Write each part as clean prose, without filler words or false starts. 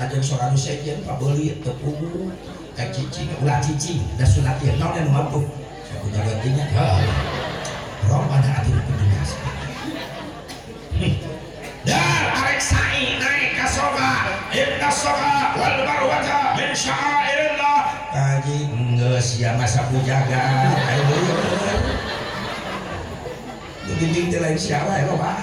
Salatna jeung sora nu sejen pabeuli teu puguh. Rek cicing ulah cicing da sunat ieu naon anu mampu. Sapujagat dinya. Robbana atina fid dunya hasanah. Dar arek sa'i naik ka sofa, inna sofa wal marwata min sya'airillah. Kaji geus ya masa pujagat ayo leueur. Bimbing teh lain siapa ya loba.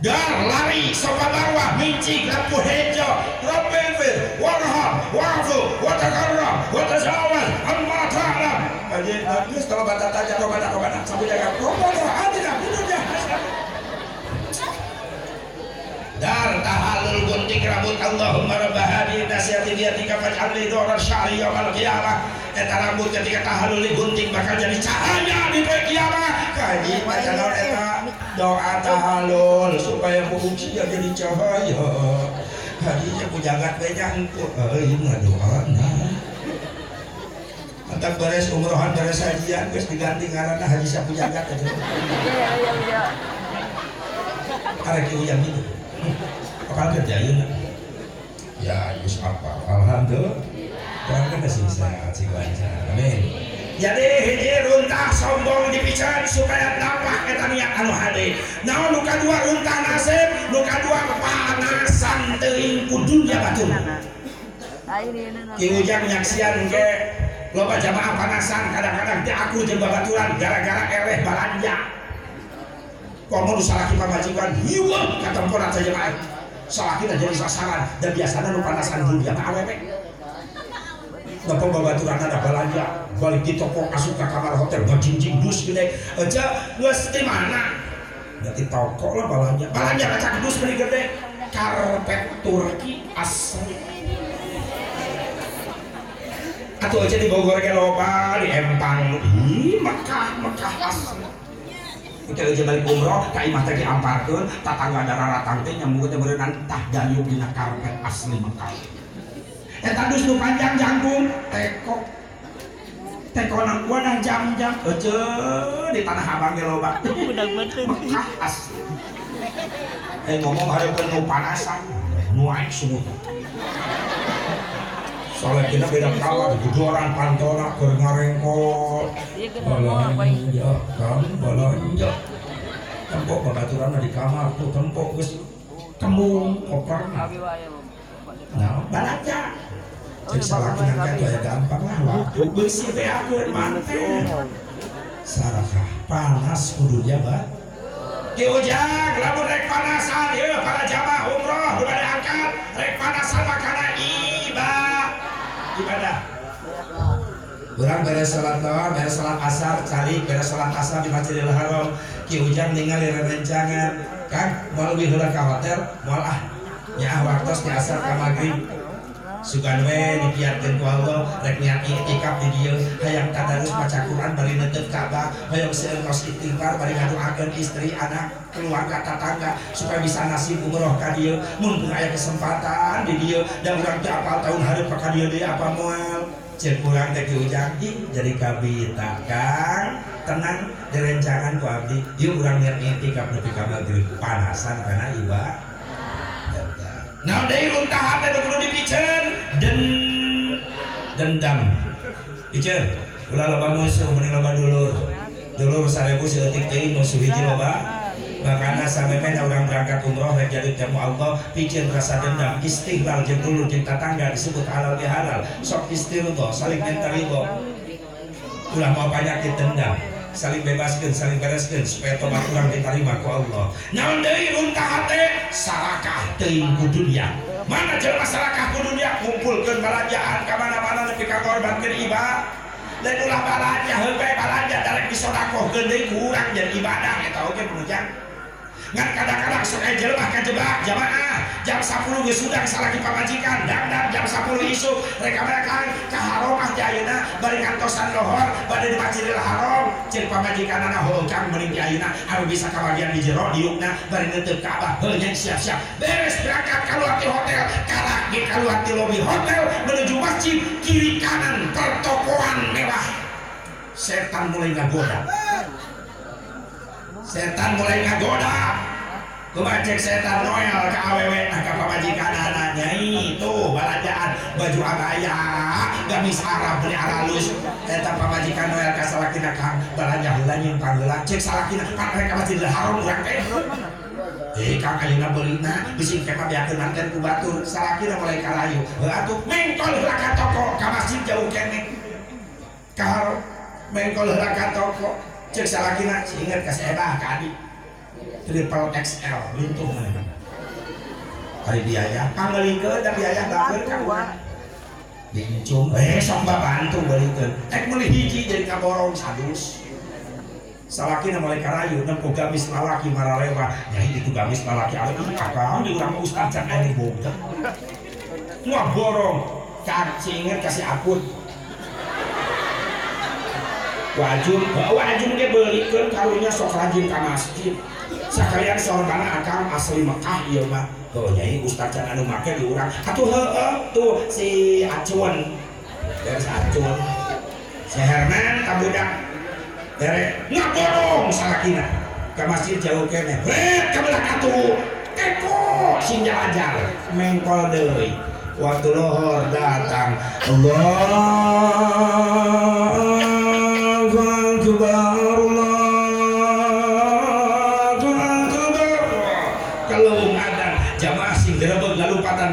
Dar lari sofa marwah mincing lampu hejo Rabbil warham wa'fu wa takarram wa tazawwaj amma ta'lam. Kaji geus tong bata taja robana sapujagat robbana atina fid dunya hasanah. Dar tahalul gunting rambut Allahumma rabb hadhihi nasihati biyatika faj'alni nuran sya'ri yaumal qiyamah. Eta rambut ketika tahalul digunting bakal jadi cahaya di poe kiamat. Kaji maca naon eta doa tahalul supaya fungsinya jadi cahaya. Haji pujagat we nya engko euy ngadoana. Mantap beres umrohan beres hajian geus diganti ngaranna Haji Sapujagat aja. Iya. Arek ujang itu. Apal kerja ayeuna? Ya, geus apal. Alhamdulillah. Urang kan sing sehat sing lancar. Amin. Jadi hiji runtah sombong dipiceun supaya nampak eta niat anu hade. Naon nu kadua runtah nasib, nu kadua panasan teuing ku dunya batur. Ki Ujang nyaksian ge loba jamaah panasan kadang-kadang teh aku jeung babaturan gara-gara eleh balanja. Komo nu salaki pamajikan hiweuh katemporan sajamaah. Salakina jadi sasaran dan biasana nu panasan dunya mah awewe. Napa babaturan ada balanja balik di toko asup ka kamar hotel ngajingjing dus gede aja geus di mana? Berarti toko lah balanja. Balanja kaca dus beli gede karpet Turki asli. Atuh aja di Bogor ge loba di Empang ih Mekah asli. Kita aja balik umroh ka imah teh diamparkeun tatangga dararatang teh nyambung teh meureunnan tah dayung dina karpet asli Mekah. Eta dus nu panjang jangkung teko tekona wadah jam-jam ece di Tanah Abang ge loba. Mekah asli. Ngomong hareupeun nu panasan nu aek sumut. Soalnya kita beda kamar, gudoran pantona keur ngarengkol. Balanja, kan balanja. Tempok babaturanna di kamar tuh tempok geus kembung koperna. Nah, balanja. Cek salaki nangka tuh aya gampang lah waktu beusi teh akeun manten. Sarakah panas kudunya ba. Ki Ujang lamun rek panasan ieu para jamaah umroh nu bade angkat rek panasan makana ibadah. Urang beres salat lohor, beres salat asar, calik beres salat asar di Masjidil Haram. Ki Ujang ningali rerencangan, Kang moal leuwih heula ka hotel, moal ah. Nyaah waktos di asar ka magrib. Sugan we dikiatkeun ku Allah rek niat iktikaf di dieu hayang tadarus maca Quran bari neuteut Ka'bah hayang seueur kos istighfar bari ngadoakeun istri anak keluarga tatangga supaya bisa nasib umroh ka dieu mumpung aya kesempatan di dieu da urang teu apal tahun hareup ka dieu deui apa moal ceuk urang teh Ki Ujang jadi kabita Kang tenang direncangan ku abdi ieu urang niat iktikaf nepi ka magrib panasan kana ibadah. Nah, deui runtah hate nu kudu dipiceun dendam. Piceun, ulah loba musuh mending loba dulur. Dulur 1000 saeutik teuing musuh hiji loba. Makana samemeh urang berangkat umroh rek jadi jamu Allah, piceun rasa dendam, istighfar jeung dulur jeung tatangga disebut halal bihalal. Sok istighfar, saling minta ridho. Ulah mau penyakit dendam. Saling bebaskeun, saling bereskeun supaya tobat urang diterima ku Allah. Naon deui runtah hate sarakah teuing ku dunya. Mana jelema sarakah ku dunya ngumpulkeun balanjaan ka mana-mana nepi ka ngorbankeun ibadah. Lain ulah balanja heuh bae balanja darek disodakohkeun deui ku urang jadi ibadah eta oge penujang. Ngan kadang-kadang sok aya jelema kajebak jamaah jam 10 geus hudang salaki pamajikan dangdang jam 10 isuk rek ka ka haromah teh ayeuna bari ngantosan lohor bade di Masjidil Haram ceuk pamajikanana heuh Kang meuring ti ayeuna anu bisa kabagian di jero diukna bari neuteut Ka'bah heuh nya siap-siap beres berangkat kaluar ti hotel karak ge kaluar ti lobi hotel menuju masjid kiri kanan pertokoan mewah setan mulai ngagoda. Setan mulai ngagoda. Kumaha cek setan Noel ka awewe nah ka pamajikanana nyai tuh balanjaan baju abaya gamis Arab beli aralus eta pamajikan Noel ka salakina kang balanja heula nyimpang heula cek salakina pan rek ka Masjidil Haram urang teh kang ayeuna beulina bisi engke mah beakeun manten ku batur salakina mulai kalayu heuh atuh mengkol heula ka toko ka masjid jauh keneh ka haram mengkol heula ka toko cek salakina si inget ka si Ebah ka Adi triple XL lintuh mana hari biaya pangelikeun da biaya bageun ka urang dincung sok babantu beulikeun ek meuli hiji jadi kaborong sadus salakina mulai karayu nempo gamis lalaki maralewa nyai itu gamis lalaki aleuh akang di urang ustad can aya boga wah borong ka si inget ka si Apun wajum wajum ge beulikeun karunya sok rajin ka masjid sakalian sorban akang asli Mekah ieu mah heuh nyai ustad can anu make di urang atuh heueuh tuh si Acun dari si Acun si Herman ka budak dere ngaborong salakina ka masjid jauh keneh rek ka belah atuh teko sing jajar mengkol deui waktu lohor datang Allahu Akbar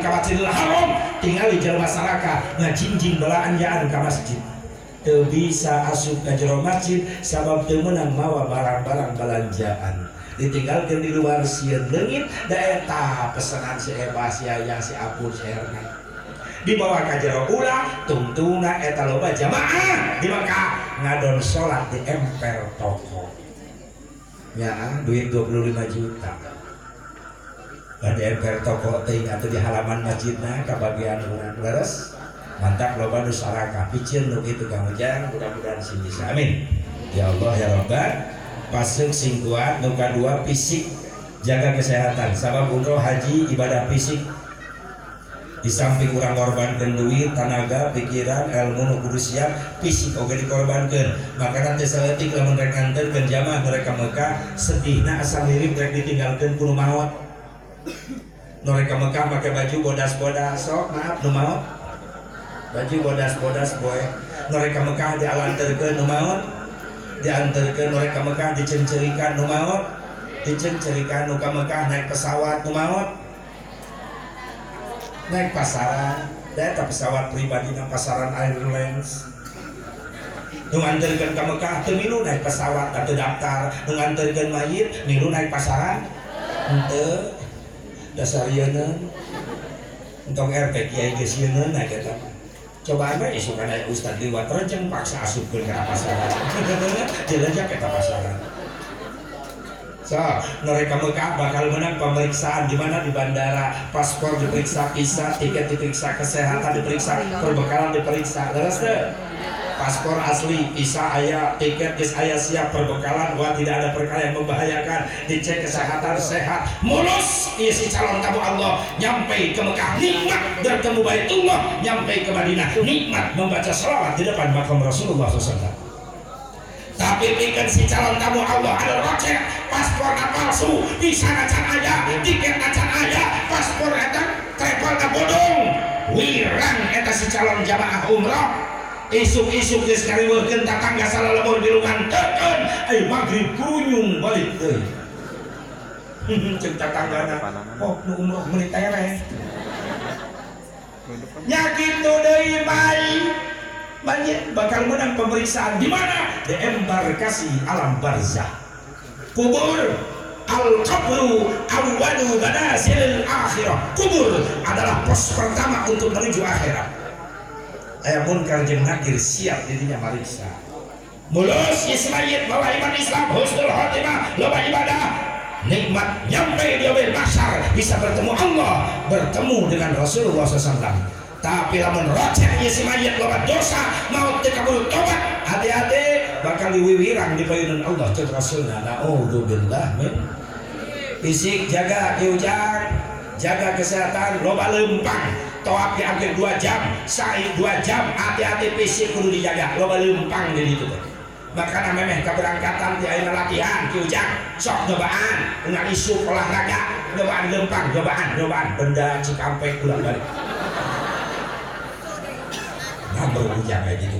ka Masjidil Haram tinggal di jelema saraka ngajinjing belanjaan ka masjid teu bisa asup ka jero masjid sabab teu meunang mawa barang-barang belanjaan ditinggalkeun di luar sieun leungit da eta pesenan si Ebah si Ayah si Apun si Herman dibawa ka jero ulah tungtungna eta loba jamaah di Mekah ngadon salat di emper toko nya duit 25 juta di emper toko teuing atuh di halaman masjidna kabagian urang leres mantap loba nu sarakah piceun nu kitu Kang Ujang mudah-mudahan sing bisa amin ya Allah ya Rabbal pasung sing kuat nu kadua fisik jaga kesehatan sabab umroh haji ibadah fisik di samping urang ngorbankeun duit tanaga pikiran ilmu nu kudu siap fisik oge dikorbankeun makana teh saeutik lamun rek nganterkeun jamaah mereka Mekah sedihna asal mirip rek ditinggalkeun ku nu maot mereka Mekah pakai baju bodas-bodas sok maaf nu maot baju bodas-bodas boy mereka Mekah dialanterkeun nu maot dianterkeun mereka Mekah dicencerikan nu maot dicencerikan nu ka Mekah naik pesawat nu maot naik pasaran da eta pesawat pribadi na pasaran Airlines nu nganterkeun ka Mekah teu milu naik pesawat teu daftar nu nganterkeun mayit milu naik pasaran henteu dasar yeuneu entong RT kiai geus yeuneu na eta cobaan we isukan aya ustad liwat rejeng paksa asupkeun ka pasaran jelejak eta pasaran so mereka Mekah bakal menang pemeriksaan di mana di bandara paspor diperiksa visa tiket diperiksa kesehatan diperiksa perbekalan diperiksa leres teu paspor asli, visa aya, tiket geus aya siap, perbekalan wah tidak ada perkara yang membahayakan, dicek kesehatan sehat, mulus ieu si calon tamu Allah nyampe ke Mekah nikmat bertemu Baitullah, nyampe ke Madinah nikmat membaca selawat di depan makam Rasulullah SAW. Tapi pikeun si calon tamu Allah ada rocek, pasporna palsu, visa can aya, tiket can aya, paspor eta travelna bodong, wirang eta si calon jamaah umroh. Isuk-isuk geus ngariweuhkeun tatangga salalebur bilungan teukeun ayo magrib kunyung balik deui ceuk tatanggana oh nu umroh meuli tereh nya kitu deui bae banyak bakal menang pemeriksaan di mana di embarkasi alam barzah kubur al-qabru awwalu manasilil akhirah kubur adalah pos pertama untuk menuju akhirat. Aya munkar jeung nakir siap dirinya mariksa mulus ismayit bawa iman Islam husnul khotimah loba ibadah nikmat nyampe di yaumil mahsyar bisa bertemu Allah bertemu dengan Rasulullah SAW. Tapi lamun rocek ieu si mayit loba dosa maut teu kabul tobat hati-hati bakal diwiwirang di payunan Allah ceuk Rasulna naudzubillah min fisik jaga Ki Ujang jaga kesehatan loba leumpang toab diambil 2 jam, sa'i 2 jam, hati-hati fisik kudu dijaga, loba leumpang di ditu teh. Makana memeh keberangkatan di ayeuna latihan Ki Ujang sok nyobaan unggal isuk olahraga nyobaan lempang nyobaan benda Cikampek ulang balik. Nambah Ujang kayak gitu.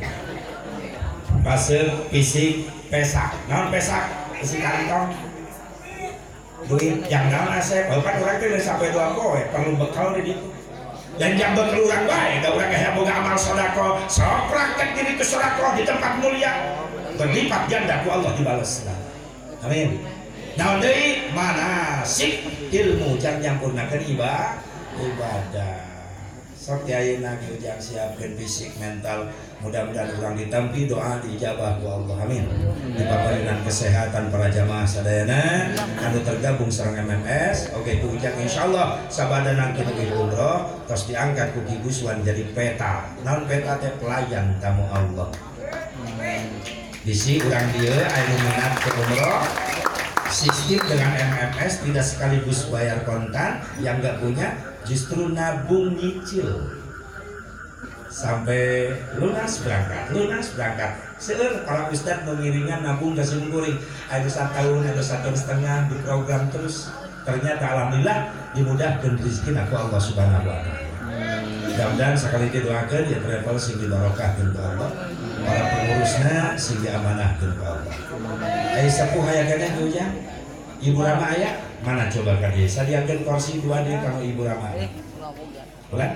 Fase fisik pesak. Naon pesak? Isi kantong duit yang naon asep. Kan urang teh sampai 2 poe perlu bekal di ditu. Dan jam bekal urang bae da urang aya boga amal sedekah, sok praktek diri ke sedekah di tempat mulia. Berlipat ganda ku Allah dibales. Amin. Naon deui manasik ilmu jang nyampurnakeun ibadah. Sok di ayeuna Ki Ujang siapkeun fisik mental, mudah-mudahan urang ditampi doa diijabah ku Allah. Amin. Dipaparinan kesehatan para jamaah sadayana anu tergabung sareng MMS. Oke Ki Ujang insyaallah sabada nangki dugi umroh tos diangkat ku Ki Guswan jadi peta. Naon peta teh pelayan tamu Allah. Bisi urang dieu anu minat ke umroh sistem dengan MMS tidak sekaligus bayar kontan, yang nggak punya justru nabung nyicil sampai lunas berangkat, lunas berangkat. Seueur para ustad mengiringan nabung ka simkuring ada 1 tahun, ada 1,5 tahun di program terus. Ternyata alhamdulillah dimudahkan rezeki aku Allah Subhanahu wa taala. Mudah-mudahan sekali didoakeun ya travel sing dibarokahkeun ku Allah, para pengurusna sing diamanahkeun ku Allah. Aya sepuh aya keneh Ki Ujang? Ibu Rama aya? Mana coba ka dieu? Sadiakeun kursi 2 deui kanggo Ibu Rama. Boleh?